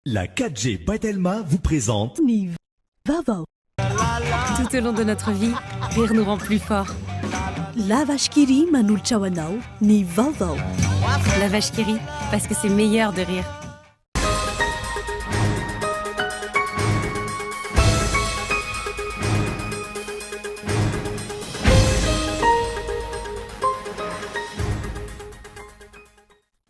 La 4G by Telma vous présente Ny vaovao. Tout au long de notre vie, rire nous rend plus forts. La Vache qui rit manolotra ho anao ny vaovao. La Vache qui rit, parce que c'est meilleur de rire.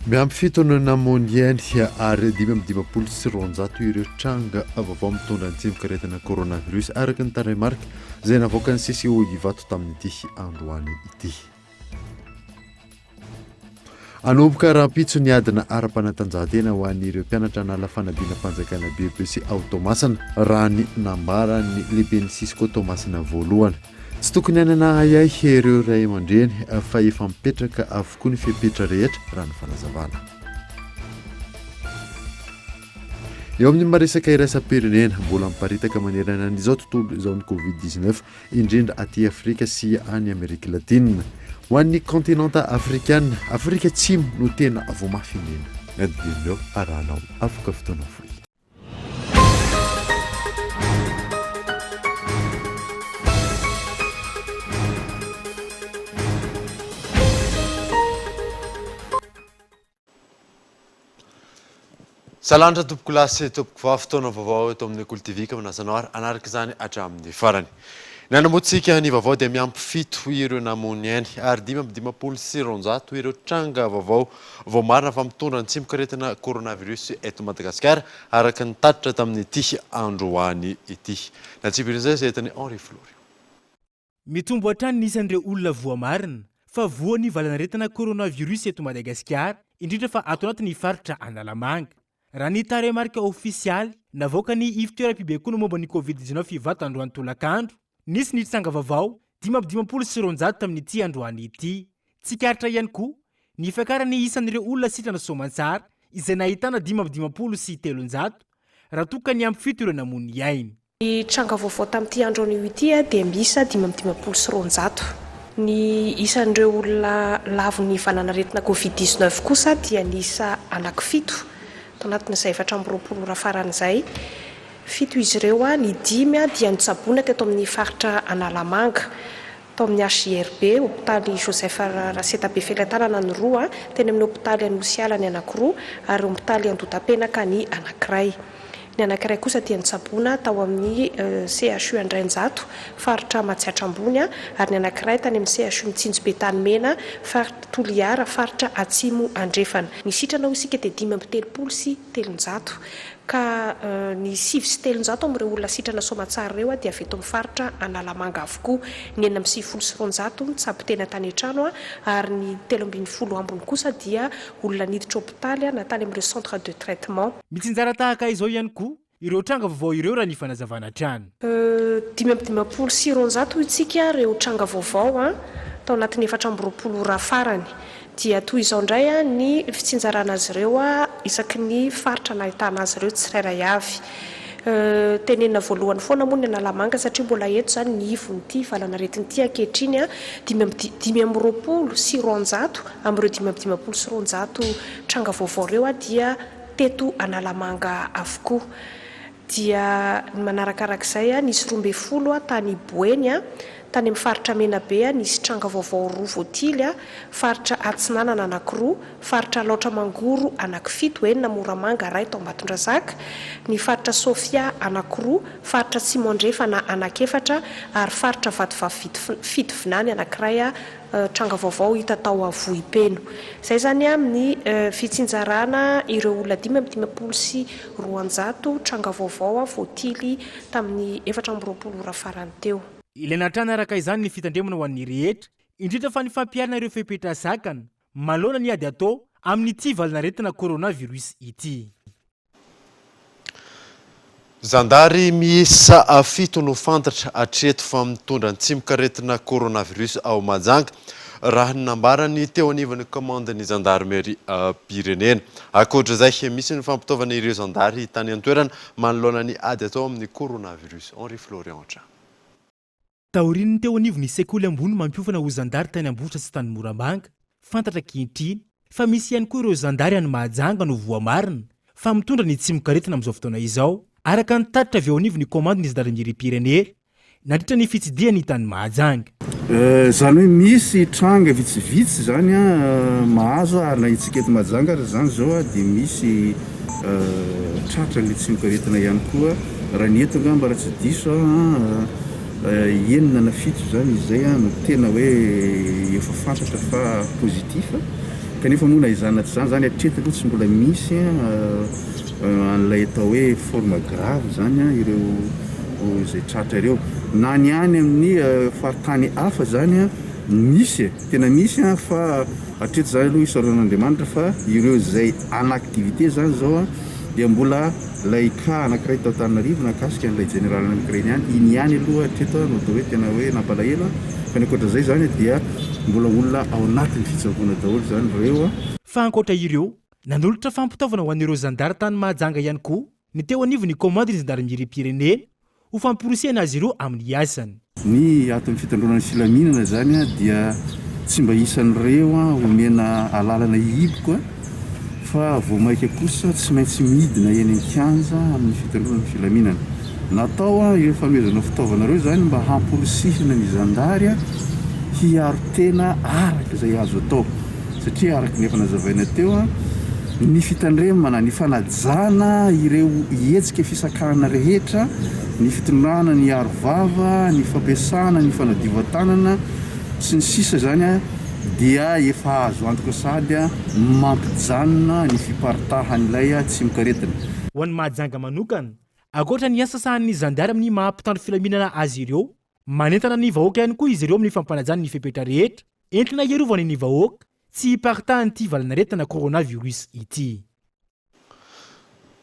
Miampy fito no namoy ainy ary 255 ireo tranga vaovao mitondra ny tsimokaretina coronavirus araka ny tarehimarika izay navoakan'ny CCO Ivato tamin'ity androany ity. Hanomboka rahampitso ny adina ara-panatanjahantena ho an'ireo mpianatra hanala fanadinam-panjakana BEPC ao Toamasina, raha ny nambaran'ny lehiben'ny Cisco Toamasina voalohany. Tsy tokony hanana ahiahy ireo ray aman-dreny fa efa mipetraka avokoa ny fepetra rehetra raha ny fanazavana. Eo amin'ny maresaka iraisam-pirenena, mbola miparitaka manerana an'izao tontolo izao ny Covid 19, indrindra aty Afrika sy any Amerika Latina. Ho an'ny kaontinanta afrikana, Afrika Atsimo no tena voa mafy indrindra. Ny adidin'ireo arahanao afaka fotoana fohy. Salandra tompokolahy sy tompokovavy, fotoana vaovao eto amin'ny Kolo TV ka manasa anao ary hanaraka izany hatramin'ny farany. Ny hanamoantsika ny vaovao dia miampy fito ireo namoy ny ainy ary 255 ireo tranga vaovao Voamarina fa mitondra ny tsimokaretina coronavirus eto Madagasikara, araka ny tatitra tamin'ity androany ity. Ny antsipirian'izay izay entin'i Henri Florio. Mitombo hatrany ny isan'ireo olona voamarina fa voan'ny valanaretina coronavirus eto Madagasikara, indrindra fa ato anatin'ny faritra Analamanga. Raha ny tarehimarika ofisialy navoakan'ny ivon-toeram-pibaikoana momba ny Covid 19 Ivato androany tolakandro, nisy ny tranga vaovao 255 tamin'ity androany ity. Tsikaritra ihany koa ny fiakaran'ny isan'ireo olona sitrana soamantsara izay nahitana 355 raha toa ka niampy fito ireo namoy ny ainy. Ny tranga vaovao tamin'ity andro anio ity dia miisa 255. Ny isan'ireo olona lavon'ny valanaretina Covid 19 kosa dia niisa anankifito tao anatin'izay 24 ora farany izay. Fito izy ireo, ny dimy dia notsaboina teto amin'ny faritra Analamanga. Tao amin'ny HJRB, hopitaly Joseph Raseta Befelatanana ny roa, teny amin'ny hopitaly Anosiala ny anankiroa ary hopitaly Andotapenaka ny anankiray. Ny anankiray kosa dia notsaboina tao amin'ny CHU Andrainjato, faritra Matsiatra Ambony, ary ny anankiray tany amin'ny CHU Mitsinjo Betanimena, faritra Toliara, faritra Atsimo Andrefana. Ny sitrana hoy isika dia 335. Ka ny 309 amin'ireo olona sitrana soamatsara ireo dia avy eto amin'ny faritra Analamanga avokoa. Ny 296 nitsabo tena tany an-trano ary ny 13 ambiny kosa dia olona niditra hopitaly na tany amin'ireo centre de traitement. Mitsinjara tahaka izao ihany koa ireo tranga vaovao ireo raha ny fanazavana hatrany. 255 hoy isika ireo tranga vaovao tao anatin'ny 24 ora farany. Dia toy izao indray ny fitsinjarana azy ireo isaky ny faritra nahitana azy ireo tsirairay avy. Tenenina voalohany foana moa ny Analamanga satria mbola eto izany ny ivon'ity valanaretina ity ankehitriny. 225 amin'ireo 255 tranga vaovao ireo dia teto Analamanga avokoa. Dia ny manarakarak'izay, nisy 12 tany Boeny, tany amin'ny faritra Menabe nisy tranga vaovao roa voatily, faritra Atsinanana anankiroa, faritra Alaotra Mangoro anankifito, enina Moramanga, iray tao Ambatondrazaka, ny faritra Sofia anankiroa, faritra Atsimo Andrefana anankiefatra ary faritra Vatovavy Fitovinany anankiray Tranga vaovao hita tao Vohipeno. Izay izany amin'ny fitsinjarana ireo olona 255 tranga vaovao voatily tamin'ny 24 ora farany teo. Ilaina hatrany araka izany ny fitandremana ho an'ny rehetra, indrindra fa ny fampiharana ireo fepetra zakana manoloana ny ady atao amin'ity valanaretina coronavirus ity. Zandary miisa fito no fantatra hatreto fa mitondra ny tsimokaretina coronavirus ao Mahajanga, raha ny nambaran'ny teo anivon'ny kaomandin'ny zandarimeriam-pirenena. Ankoatra izay, misy ny fampitaovana ireo zandary tany an-toerana manoloana ny ady atao amin'ny coronavirus. Henri Florian hatrany. Taorian'ny teo anivon'ny sekoly ambony mampiofana ho zandary tany Ambositra sy tany Moramanga, fantatra ankehitriny fa misy ihany koa ireo zandary any Mahajanga no voamarina. fa mitondra ny tsimokaretina amin'izao fotoana izao, araka ny tatitra avy eo anivon'ny kaomandin'ny zandarimeriam-pirenena nandritra ny fitsidihany tany Mahajanga. Izany hoe misy tranga vitsivitsy izany mahazo ary na isika eto Mahajanga ary izany izao dia misy tratran'ilay tsimokaretina ihany koa. Raha ny eto angamba raha tsy diso aho enina na fito izany izy izay no tena hoe efa fantatra fa positif. Kanefa moa na izany na tsy izany izany hatreto aloha tsy mbola misy an'ilay atao hoe forme grave izany ireo izay tratra ireo. Na ny any amin'ny faritany hafa izany misy e, tena misy fa hatreto izany aloha isaorana an'Andriamanitra fa ireo izay en activité izany izao dia mbola ilay cas anankiray tao Antananarivo nahakasika an'ilay jeneraly anankiray iny ihany, iny ihany aloha hatreto no atao hoe tena hoe nampalahelo fa ny ankoatra izay izany dia mbola olona ao anatin'ny fitsaboana daholo izany ireo. Fa ankoatra ireo, nanolotra fampitaovana ho an'ireo zandary tany Mahajanga ihany koa ny teo anivon'ny kaomandin'ny zandarimeriam-pirenena ho famporisihana azy ireo amin'ny asany. Ny ato amin'ny fitandroana ny filaminana izany dia tsy mba isan'ireo omena alalana hihiboka fa vao maika kosa tsy maintsy midina eny an-kianja amin'ny fitandroana ny filaminana. Natao ireo fanomezana fitaovana ireo izany mba hamporisihina ny zandary hiaro tena araka izay azo atao satria araka ny efa nazavaina teo ny fitandremana, ny fanajana ireo hetsika fisakana rehetra, ny fitondrana ny aro vava, ny fampiasana ny fanadiovan-tanana sy ny sisa izany dia efa azo antoka sahady mampijanona ny fiparitahan'ilay tsimokaretina. Ho an'i Mahajanga manokana, ankoatra ny asa sahanin'ny zandary amin'ny maha mpitandro filaminana azy ireo, manentana ny vahoaka ihany koa izy ireo amin'ny fampanajana ny fepetra rehetra entina hiarovana ny vahoaka tsy hiparitahan'ity valanaretina coronavirus ity.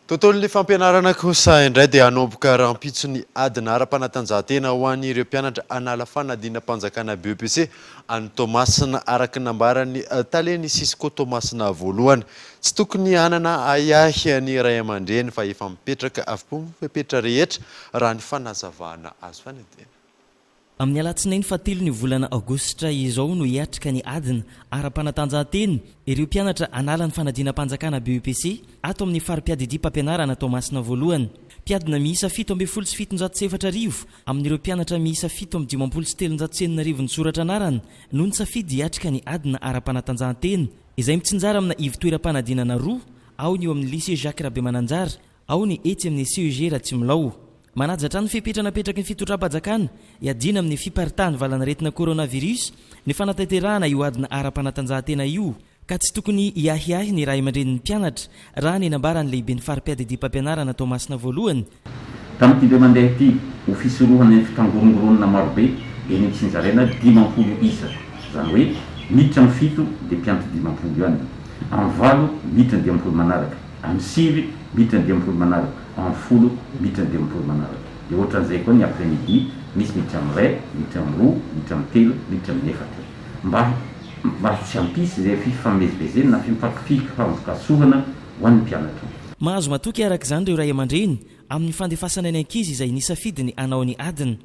Tontolon'ny fampianarana kosa indray dia hanomboka rahampitso ny adina ara-panatanjahantena ho an'ireo mpianatra hanala fanadinam-panjakana BEPC any Toamasina, araka ny nambaran'ny talen'ny Cisco Toamasina voalohany. Tsy tokony hanana ahiahy ny ray aman-dreny fa efa mipetraka avokoa ny fepetra rehetra raha ny fanazavana azo fanadihadiana. Amin'ny alatsinainy fahatelon'ny volana aogositra izao no hiatrika ny adina ara-panatanjahantena ireo mpianatra hanala ny fanadinam-panjakana BEPC ato amin'ny fari-piadidiam-pampianarana Toamasina voalohany. Mpiadina miisa 4717 amin'ireo mpianatra miisa 6357 nisoratra anarana no nisafidy hiatrika ny adina ara-panatanjahantena izay mitsinjara amina ivon-toeram-panadinana roa, ao ny eo amin'ny Lycée Jacques Rabemananjara, Ao ny etsy amin'ny CEG Ratsimilaho. Manaja hatrany ny fepetra napetraky ny fitondram-pajakana hiadiana amin'ny fiparitahan'ny valanaretina coronavirus ny fanatanterahana io adina ara-panatanjahantena io ka tsy tokony hiahiahy ny ray aman-drenin'ny mpianatra raha ny nambaran'ny lehiben'ny fari-piadidiam-pampianarana Toamasina voalohany Tamin'ity indray mandeha ity, ho fisorohana ny fitangorongoronana marobe dia nitsinjaraina 50 isa, izany hoe miditra amin'ny fito dia mpianatra 50 ihany, amin'ny valo miditra ny 50 manaraka. Amin'ny sivy miditra ny 50 manaraka, amin'ny folo miditra ny 50 manaraka. Dia ohatran'izay koa ny après midi, misy miditra amin'ny iray, miditra amin'ny roa, miditra amin'ny telo, miditra amin'ny efatra. Mba mba tsy hampisy izay fifamezivezena na fifampikasohana ho an'ny mpianatra. Mahazo matoky araka izany ireo ray aman-dreny amin'ny fandefasana ny ankizy izay nisafidy ny hanao ny adina.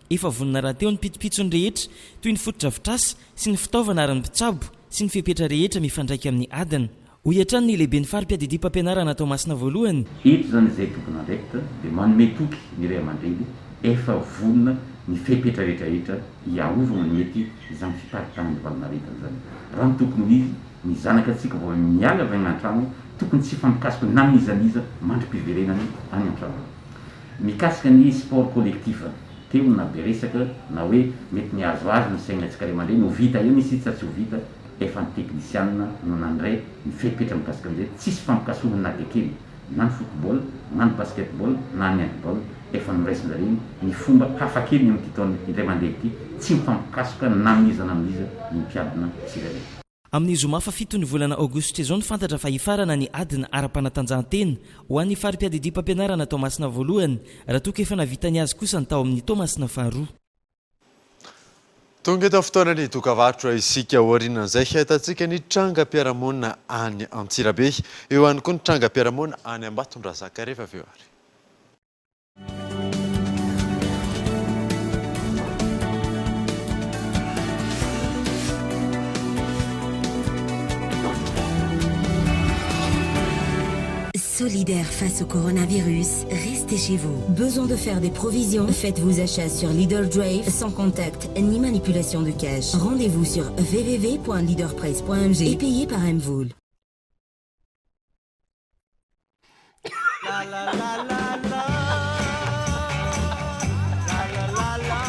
Efa vonona rahateo ny pitsopitsony rehetra toy ny fotodrafitrasa sy ny fitaovana ary ny mpitsabo sy ny fepetra rehetra mifandraika amin'ny adina. Hoy hatrany ny lehiben'ny fari-piadidiam-pampianarana Toamasina voalohany. Eto izany izay tompon'andraikitra dia manome toky ny ray aman-dreny efa vonona ny fepetra rehetrarehetra hiarovana ny mety izany fiparitahan'ny valanaretina izany. Raha ny tokony ho izy, ny zanaka antsika vao miala avy any an-trano tokony tsy hifampikasoka na amin'iza n'iza mandra-piverenany any an-trano. Mikasika ny sport collectif, teo no nahabe resaka na hoe mety mihazohazo ny sainantsika ray aman-dreny, ho vita eo ny sisa tsy ho vita, efa ny teknisianina no nandray ny fepetra mikasika an'izay, tsisy fampikasohana na dia kely, na ny football, na ny basketball, na ny handball, efa noraisin-jareo ny fomba hafakely ny amin'ity taona indray mandeha ity, tsy mifampikasoka na amin'iza na amin'iza ny mpiadina tsirairay. Amin'ny zoma fahafiton'ny volana aogositra izao no fantatra fa hifarana ny adina ara-panatanjahantena ho an'ny fari-piadidiam-pampianarana Toamasina voalohany, raha toa ka efa nahavita ny azy kosa ny tao amin'ny Toamasina faharoa. Tonga eto amin'ny fotoanan'ny dokavarotra isika. Aorianan'izay, ahitantsika ny trangam-piarahamonina any Antsirabe. Eo ihany koa ny trangam-piarahamonina any Ambatondrazaka rehefa avy eo ary. Solidaire face au coronavirus, restez chez vous. Besoin de faire des provisions Faites vos achats sur Leader Drive sans contact ni manipulation de cash. Rendez-vous sur www.leaderprice.mg et payez par MVola.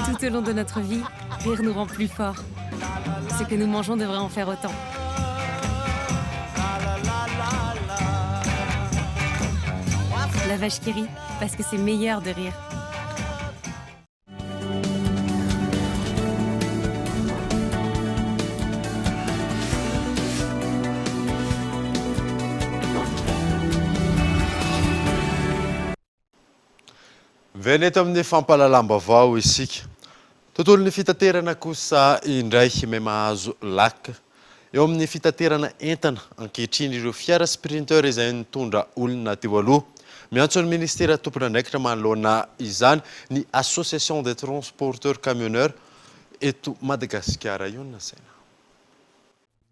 Tout au long de notre vie, rire nous rend plus forts. Ce que nous mangeons devrait en faire autant. La vache qui rit, parce que c'est meilleur de rire. Miverina eto amin'ny fampahalalam-baovao isika. Tontolon'ny fitaterana kosa indray miha mahazo laka eo amin'ny fitaterana entana ankehitriny ireo fiara sprinter izay nitondra olona teo aloha. Miantso ny minisitera tompon'andraikitra manoloana izany ny Association des transporteurs camionneurs eto Madagasikara. Io no nasaina.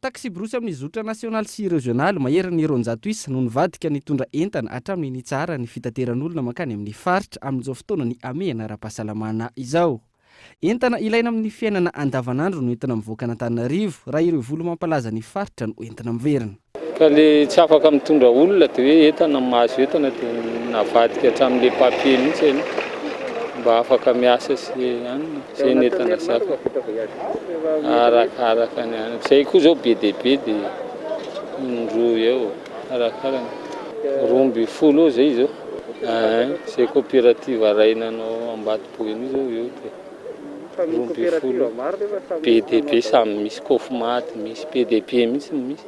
Taksiborosy amin'ny zotra nasionaly sy rezionaly maherin'ny 200 isa no nivadika nitondra entana hatramin'ny nitsaharan'ny fitateran'olona mankany amin'ny faritra amin'izao fotoanan'ny hamehana ara-pahasalamana izao. Entana ilaina amin'ny fiainana andavanandro no entina mivoaka an'Antananarivo raha ireo voly mampalaza ny faritra no entina miverina. Ka le tsy afaka mitondra olona de hoe entana mahazo entana de navadika hatramin'le papier mihitsy aloha mba afaka miasa sy anona zay ny entana zaka arakaraka ny any zay koa zao be dia be de indroa eo arakarany 12 eo zay zao zay coopérative arahina anao Ambato Boeny io zao eo de 12 be dia be samy misy kofmad misy be dia be mihitsy no misy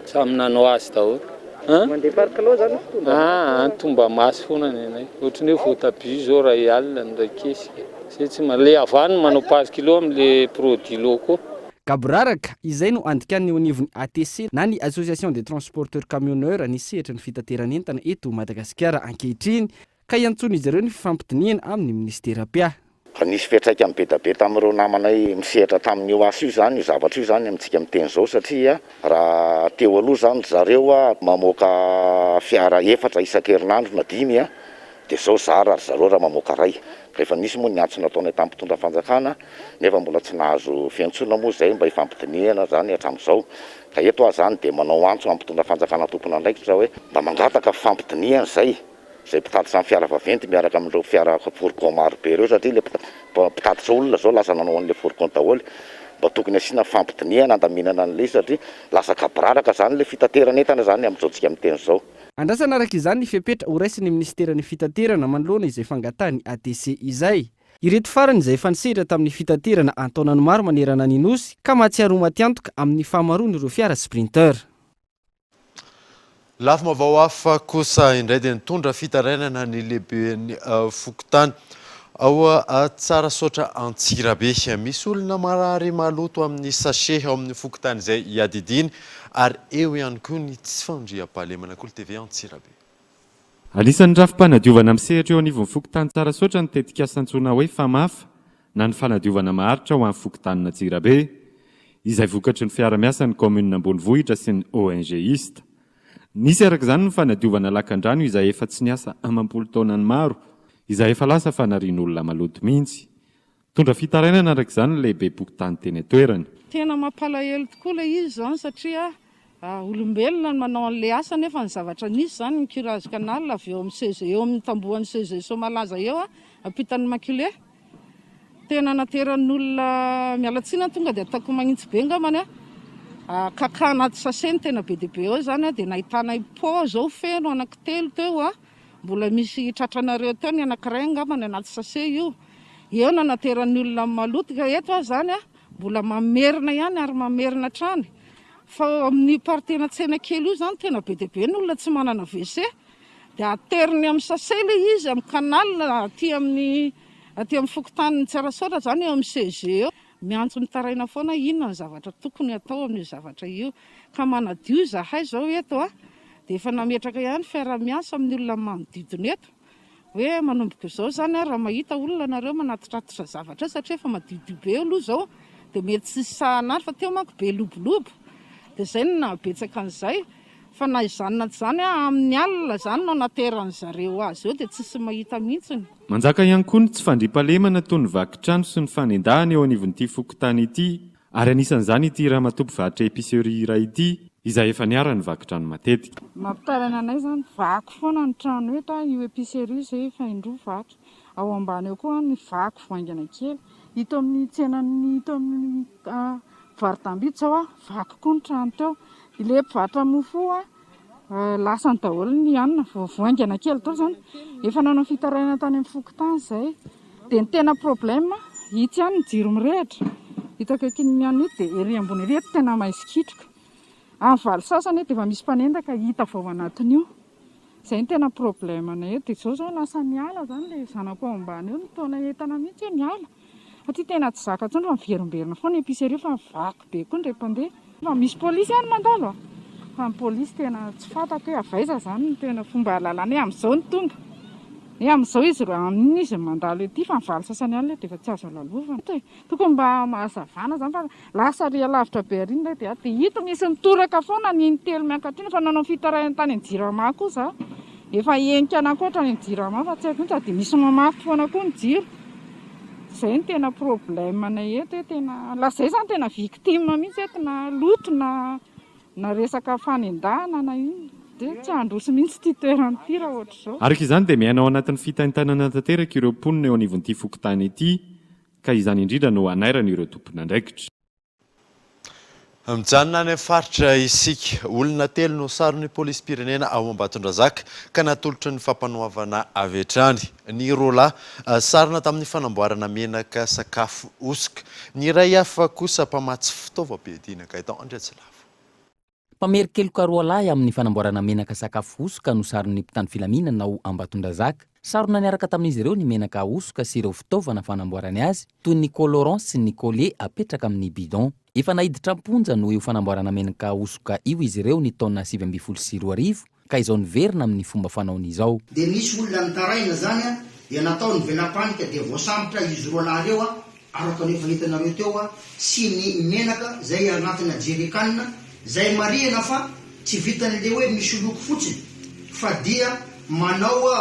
samy nanao azy daholo an Mandeha par kilo zany ny fitondra aa tomba maso foana ny anay ohatran'ny hoe voatabia zao ray alina ny ray kesika zay tsy ma le avany manao par kilo am'le produits locaux. Gaboraraka, izay no andikan'ny eo anivon'ny ATC na ny Association des Transporteurs Camionneurs ny sehatry ny fitateran'entana eto Madagasikara ankehitriny ka iantsoan'izy ireo ny fifampidinihana amin'ny minisitera mpiahy. Fa nisy fiantraikany be da be tamin'ireo namanay misehatra tamin'io asa io izany io zavatra io izany amintsika miteny izao satria raha teo aloha izany ry zareo mamoaka fiara efatra isan-kerinandro na dimy dia izao zara ry zareo raha mamoaka iray. Rehefa nisy moa ny antso nataonay tamin'ny mpitondra fanjakana nefa mbola tsy nahazo fiantsoana moa izay mba hifampidinihana izany hatramin'izao. Ka eto aho izany dia manao antso amin'ny mpitondra fanjakana tompon'andraikitra hoe mba mangataka fifampidinihana izay. Izay mpitatitra ny fiara vaventy miaraka amin'ireo fiara fourgon maro be ireo satria ilay mpitatitra olona izao lasa nanao an'ilay fourgon daholo. Mba tokony asiana fifampidinihana handaminana an'ilay izy satria lasa gaboraraka izany ilay fitaterana entana izany amin'izao tsika miteny izao. Andrasana araka izany ny fepetra horaisin'ny minisiteran'ny fitaterana manoloana izay fangatahan'ny ATC izay. Ireto farany izay efa nisehatra tamin'ny fitaterana an-taonany maro manerana ny Nosy ka mahatsiaro ho matiantoka amin'ny fahamaroan'ireo fiara Sprinter. Lafim-baovao hafa kosa indray dia nitondra fitarainana ny lehiben'ny fokontany ao Tsarasaotra Antsirabe. Misy olona marary maloto amin'ny sachet ao amin'ny fokontany izay iadidiany ary eo ihany koa ny tsy fandriampahalemana. Kolo TV Antsirabe. Anisan'ny rafi-panadiovana misehatra eo anivon'ny fokontany Tsarasaotra ny tetikasa antsoina hoe Famafa na ny fanadiovana maharitra ho an'ny fokontanin'Antsirabe, izay vokatry ny fiara-miasan'ny kaominina ambonivohitra sy ny ONG Ista. Nisy araka izany ny fanadiovana lakandrano izay efa tsy niasa amam-polo taonany maro, izay efa lasa fanarian'olona maloto mihitsy. Nitondra fitarainana araka izany ny lehibem-pokontany teny an-toerana. Tena mampalahelo tokoa ilay izy izany satria olombelona no manao an'ilay asa nefa ny zavatra nisy izany ny curage canal avy eo amin'ny CG eo amin'ny tambohan'ny CG Soamalaza eo ampitan'ny Immaculée tena nateran'olona miala tsiny aho tonga dia ataoko magnitsy be angambany a kaka anaty sachet no tena be dia be eo izany dia nahitanay pot izao feno anankitelo teo Mbola misy tratranareo teo ny anakiray angamba ny anaty sachet io. Eo no anateran'ny olona ny maloto ka eto aho izany mbola mamerina ihany ary mamerina hatrany. Fa ao amin'ny partie-na tsena kely io izany tena be dia be ny olona tsy manana WC. Dia ateriny amin'ny sachet ilay izy amin'ny canal aty amin'ny aty amin'ny fokontanin'i Tsarasaotra izany eo amin'ny CG eo. Miantso mitaraina foana inona ny zavatra tokony hatao amin'io zavatra io. Ka manadio izahay izao eto a! Dia efa nametraka ihany fiaraha-miasa amin'ny olona manodidina eto hoe manomboka izao izany raha mahita olona nareo manatitratitra zavatra eo satria efa madiodio be eo aloha izao dia mety tsy hisy sahanary fa teo manko be lobolobo dia izay no nahabetsaka an'izay. Fa na izany na tsy izany amin'ny alina izany no anateran'ny zareo azy eo dia tsisy mahita mihitsiny. Manjaka ihany koa ny tsy fandriampahalemana toy ny vaky trano sy ny fanendahana eo anivon'ity fokontany ity ary anisan'izany ity ramatoa mpivarotra épicerie iray ity izay efa niharan'ny vaky trano matetika. Mampitaraina anay izany, vaky foana ny trano eto, io épicerie io izay efa indroa vaky, ao ambany ao koa ny vaky vao haingana kely, ito amin'ny tsenan'ny ito amin'ny mpivaro-damba ito izao vaky koa ny trano teo, Ilay mpivarotra mofo io lasany daholo ny hanina, vao haingana kely daholo izany. Efa nanao fitarainana tany amin'ny fokontany izahay. Dia ny tena problème, itsy ihany ny jiro mirehitra, ito akaikin'ny hanina ito dia ery ambony ery eto tena maizin-kitroka. Amin'ny valo sasany dia efa misy mpanendaka hita avy ao anatin'io. Izay no tena problème-nay eto. Dia izao izao lasa miala izany ilay zanako ao ambany eo, nitaona entana mihitsy hoe miala. Satria tena tsy zaka intsony fa miverimberina foana épicerie fa vaky be koa ny mpandeha. Fa misy polisy ihany mandalo a! Fa ny polisy tena tsy fantako hoe avy aiza izany no tena fomba ahalalana hoe amin'izao no tonga. Hoe amin'izao izy ireo, amin'iny izy no mandalo ety fa ny valo sasany alina dia efa tsy azo lalovana. Tokony mba hazavana izany fa lasa ary alavitra be ary indray dia dia ito misy mitoraka foana ny intelo miakatra iny. Efa nanao fitarainana tany amin'ny jirama koa za. Efa henika anankoatra any amin'ny jirama fa tsy haiko mihitsy sady misy mamaky foana koa ny jiro. Zay no tena problème anay eto hoe tena lasa zay zany tena victime mihitsy eto na loto na na resaka fanendahana na inona dia tsy handroso mihitsy ity toerana ity raha ohatr'izao. Araka izany dia miaina ao anatin'ny fitaintainana tanteraka ireo mponina eo anivon'ity fokontany ity ka izany indrindra no hanairana ireo tompon'andraikitra. Mijanona any amin'ny faritra isika. Olona telo no saron'ny polisim-pirenena ao Ambatondrazaka ka natolotry ny fampanoavana avy hatrany. Ny roa lahy, sarona tamin'ny fanamboarana menaka sakafo hosoka. Ny iray hafa kosa mpamatsy fitaovam-piadiana. Gaëtan Andriatsilavo. Mpamerin-keloka roalahy amin'ny fanamboarana menaka sakafo hosoka no saron'ny mpitandro filaminana ao Ambatondrazaka. Sarona niaraka tamin'izy ireo ny menaka hosoka sy ireo fitaovana fanamboarany azy, toy ny colorant sy ny collier apetraka amin'ny bidon. Efa naiditra am-ponja noho io fanamboarana menaka hosoka io izy ireo ny taona 2019 ka izao niverina amin'ny fomba fanaony izao. Dia nisy olona nitaraina izany an, dia natao ny vela-panika dia voasambotra izy roa lahy ireo an, araka ny efa hitanareo teo an, sy ny menaka izay anatina jerrycan, izay marihina fa tsy vitan'le hoe misy loko fotsiny fa dia manao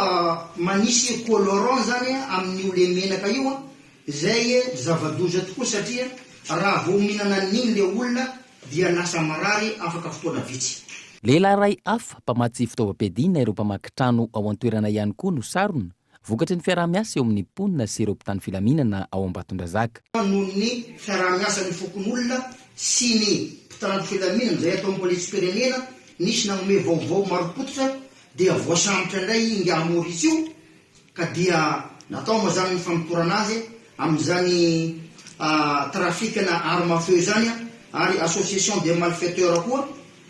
manisy colorant izany amin'io le menaka io an, Izay zava-doza tokoa satria raha vao mihinana an'iny le olona dia lasa marary afaka fotoana vitsy. Lehilahy iray hafa mpamatsy fitaovam-piadiana ireo mpamaky trano ao an-toerana ihany koa no sarona, vokatry ny fiaraha-miasa eo amin'ny mponina sy ireo mpitandro filaminana ao Ambatondrazaka. Noho ny fiaraha-miasan'ny fokonolona sy ny mpitandro filaminana izay atao amin'ny polisim-pirenena, nisy nanome vaovao marim-pototra dia voasambotra indray ingahy Maurice io Ka dia natao moa zany ny famotorana azy amin'izany trafic-na arme à feu izany ary association des malfaiteurs koa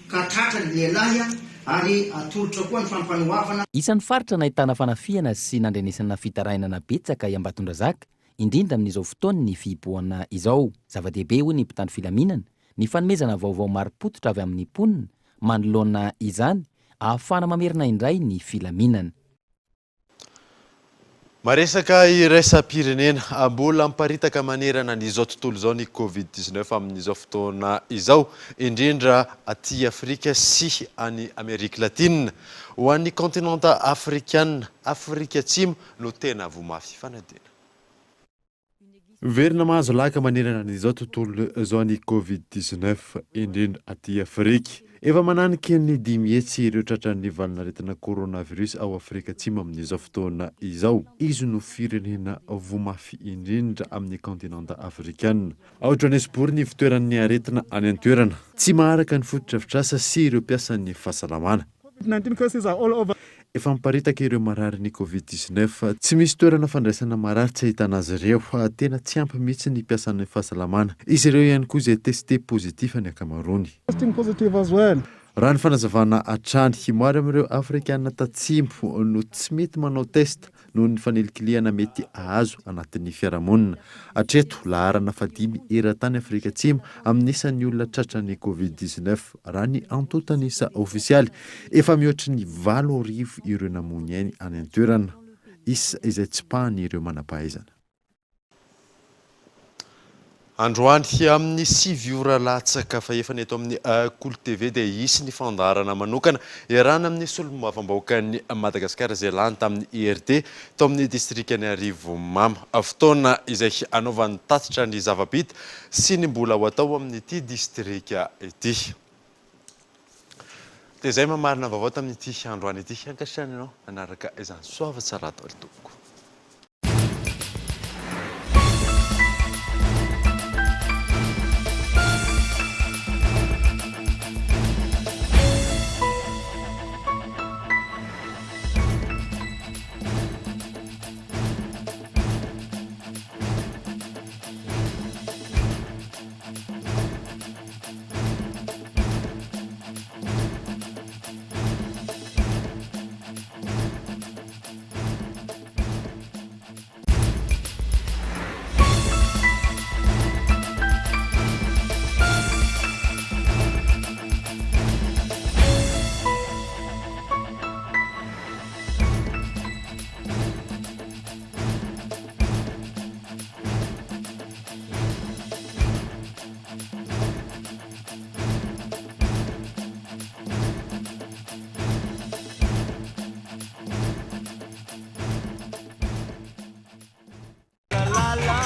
ka tratra ny lehilahy ary atolotra koa ny fampanoavana. Isan'ny faritra nahitana fanafihana sy nandrenesana fitarainana betsaka i Ambatondrazaka, indrindra amin'izao fotoan'ny fihibohana izao. Zava-dehibe, hoy ny mpitandro filaminana, ny fanomezana vaovao marim-pototra avy amin'ny mponina manoloana izany, ahafahana mamerina indray ny filaminana. Maresaka iraisam-pirenena, mbola miparitaka manerana an'izao tontolo izao ny Covid 19 amin'izao fotoana izao, indrindra aty Afrika sy any Amerika Latina. Ho an'ny kaontinanta afrikanina, Afrika Atsimo no tena voa mafy fanadina. Miverina mahazo laka manerana an'izao tontolo izao ny Covid 19, indrindra aty Afrika. Efa mananika ny 500 ireo tratran'ny valanaretina coronavirus ao Afrika Atsimo amin'izao fotoana izao. Izy no firenena voa mafy indrindra amin'ny kaontinanta afrikana. Ao Johannesburg ny ivotoeran'ny aretina any an-toerana. Tsy maharaka ny fotodrafitrasa sy ireo mpiasan'ny fahasalamana. Efa miparitaka ireo mararin'ny Covid 19. Tsy misy toerana fandraisana marary tsy ahitana azy ireo. Tena tsy ampy mihitsy ny mpiasan'ny fahasalamana. Izy ireo ihany koa izay testé positif ny ankamaroany. Raha ny fanazavana hatrany, maro amin'ireo Afrikana tatsimo no tsy mety manao test noho ny fanilikilihana mety hahazo anatin'ny fiarahamonina. Hatreto, laharana fahadimy eran-tany Afrika Atsimo amin'ny isan'ny olona tratran'ny Covid 19, raha ny antontan'isa ofisialy. Efa mihoatry ny 8000 ireo namoy ny ainy any an-toerana, isa izay tsipahan'ireo manam-pahaizana. Androany amin'ny 9 ora latsaka fahefany eto amin'ny Kolo TV dia hisy ny fandaharana manokana iarahana amin'ny solombavambahoakan'i Madagasikara izay lany tamin'ny IRD tao amin'ny distrikan'i Arivonimamo. Fotoana izay hanaovany tatitra ny zava-bita sy ny mbola ho atao amin'ity distrika ity. Dia izay mamarina vaovao tamin'ity androany ity. Ankasitrahana ianao nanaraka izany. Soava tsara daholo tompoko.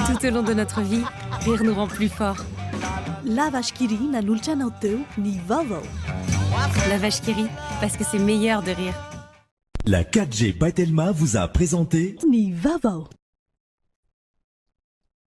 Tout au long de notre vie, rire nous rend plus forts. La Vache qui rit nanolotra anao teo ny vaovao. La Vache qui rit, parce que c'est meilleur de rire. La 4G by Telma vous a présenté Ny vaovao.